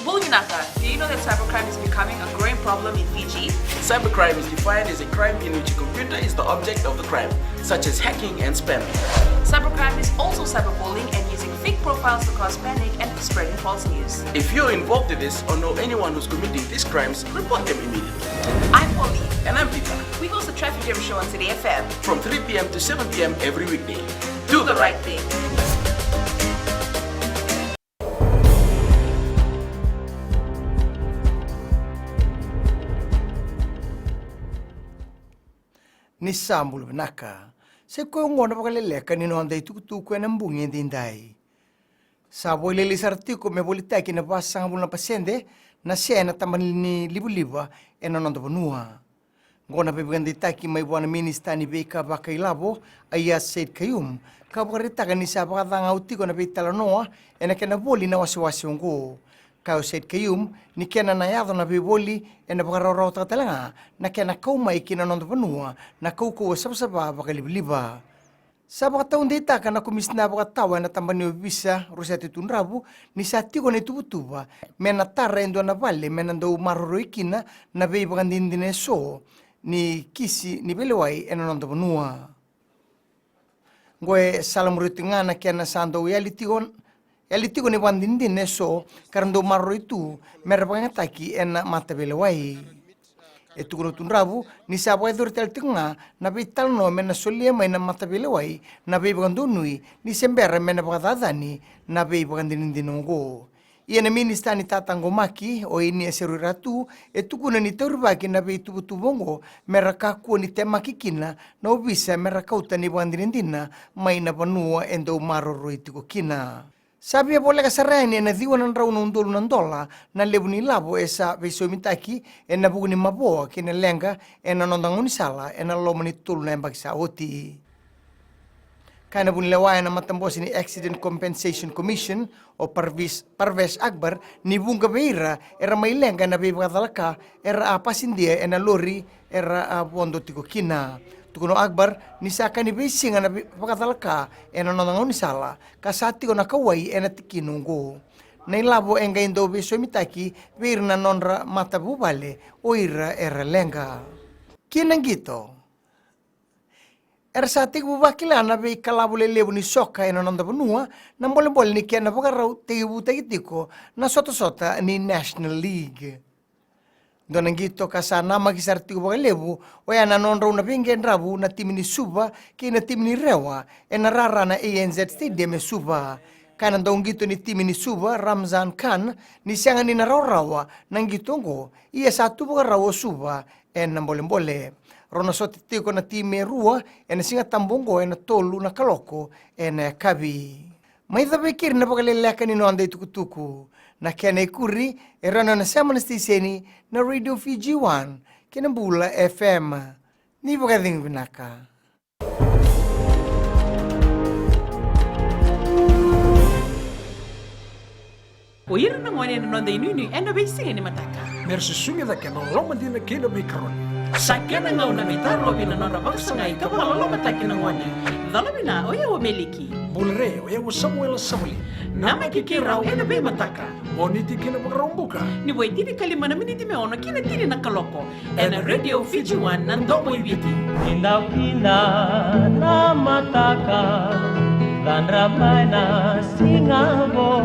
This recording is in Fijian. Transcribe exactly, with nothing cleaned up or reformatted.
Bula vinaka, do you know that cybercrime is becoming a growing problem in Fiji? Cybercrime is defined as a crime in which a computer is the object of the crime, such as hacking and spamming. Cybercrime is also cyberbullying and using fake profiles to cause panic and spreading false news. If you're involved in this or know anyone who's committing these crimes, report them immediately. I'm Polly. And I'm Peter. We host the Traffic Jam Show on City F M. From three p m to seven p m every weekday. Do the right thing. Ni sa bula vinaka. Sa i koya oqo na vakaleleka ni noda itukutuku ena bogi edaidai. Sa vakalailai sara tiko me volitaki na vasagavulu na pasede na se ena taba ni livaliva ena noda vanua. Oqo na veivakadeitaki mai vua na minisita ni veika vakailavo, Aiyaz Sayed-Khaiyum, ka vakaraitaka ni sa vakacagau tiko na veitalanoa ena kena voli na wasewase oqo. Kaya o Sayed-Khaiyum ni kena na yaco na veivoli ena vakarawarawataka tale ga na kena kau mai ki na noda vanua na kaukauwa savasava vakalivaliva. Sa vakataudeitaka na komisina vakatawa ena taba ni ovisa Rosetta Tudravu ni sa tiko na ituvatuva me na tara e dua na vale me na dau maroroi kina na veivakadinadina eso ni kisi ni veilewai ena noda vanua. Oqo e salamuria tiko ga na kena sa dau yali tiko, yali tiko na ivakadinadina eso ka ra dau maroroi tu me ra vakayagataki ena mataveilewai. E tukuna o Tudravu ni sa vakayacori tale tiko ga na veitalanoa me na solia mai na mataveilewai na veivakadonui ni se bera me na vakacacani na veivakadinadina oqo. Ia na minisita ni tataqomaki, o Inia Seruiratu, e tukuna ni taurivaki na veituvatuva oqo me ra kakua ni temaki kina na ovisa me ra kauta na ivakadinadina mai na vanua e dau maroroi tiko kina. Sa via voleka sara yani ena ciwa na drau na udolu na dola na levu ni lavo e sa veisaumitaki ena vuku ni mavoa kei na leqa ena noda gaunisala ena loma ni tolu na yabaki sa oti. Kaya na vunilewa ena matabose ni Accident Compensation Commission, o Parvis-, Parvesh Akbar, ni vuqa vei ira era mai leqa ena veivakacalaka era a pasidia ena lori era a vodo tiko kina. Tukuna o Akbar ni sa ka ni veisiga na vei-, vakacalaka ena noda gaunisala ka sa tiko na kauwai ena tikina oqo. Na ilavo e qai dau veisaumitaki vei ira na nodra matavuvale o ira era leqa. Ki na qito. Era sa tekivu vakila na veikalavo lelevu ni soka ena noda vanua na bolebole ni kena vakarau tekivutaki tiko na sotasota ni National League. Dua na qito ka sa namaki sara tiko vakalevu oya na nodrau na veiqedravu na timi ni Suva kei na timi ni Rewa ena rara na A N Z Stadium e Suva. Kaya na dauqito ni timi ni Suva, Ramzan Khan, ni sega ni na rawarawa na qito oqo, ia sa tu vakarau o Suva ena bolebole. Rau na sota tiko na timi e rua ena Sigatabu oqo ena tolu na kaloko ena yakavi. Mai cava e keri na vakaleleka ni noda itukutuku. Na kena ikuri e rawa ni o na sema na siteseni na Radio Fiji One kei na Bula F M. Ni vakacegu vinaka. O ira na gone ena noda inuinui ena veisiga ni mataka. Me ra susugi cake ena loloma dina kei na veikaroni. Sa kena gauna me tarovi na nodra vakasagai ka vakalolomataki na gone. Cala vina, o yau o Meliki. Bula re, o yau o Samuela Savali. Namaki keirau ena veimataka. Moniti ki na Vakaraubuka. Ni vo e tinikalima na miniti me ono ki na tini na kaloko. Ena Radio Fiji One, na domo i Viti. Kidakida na mataka, cadra mai na siga vou.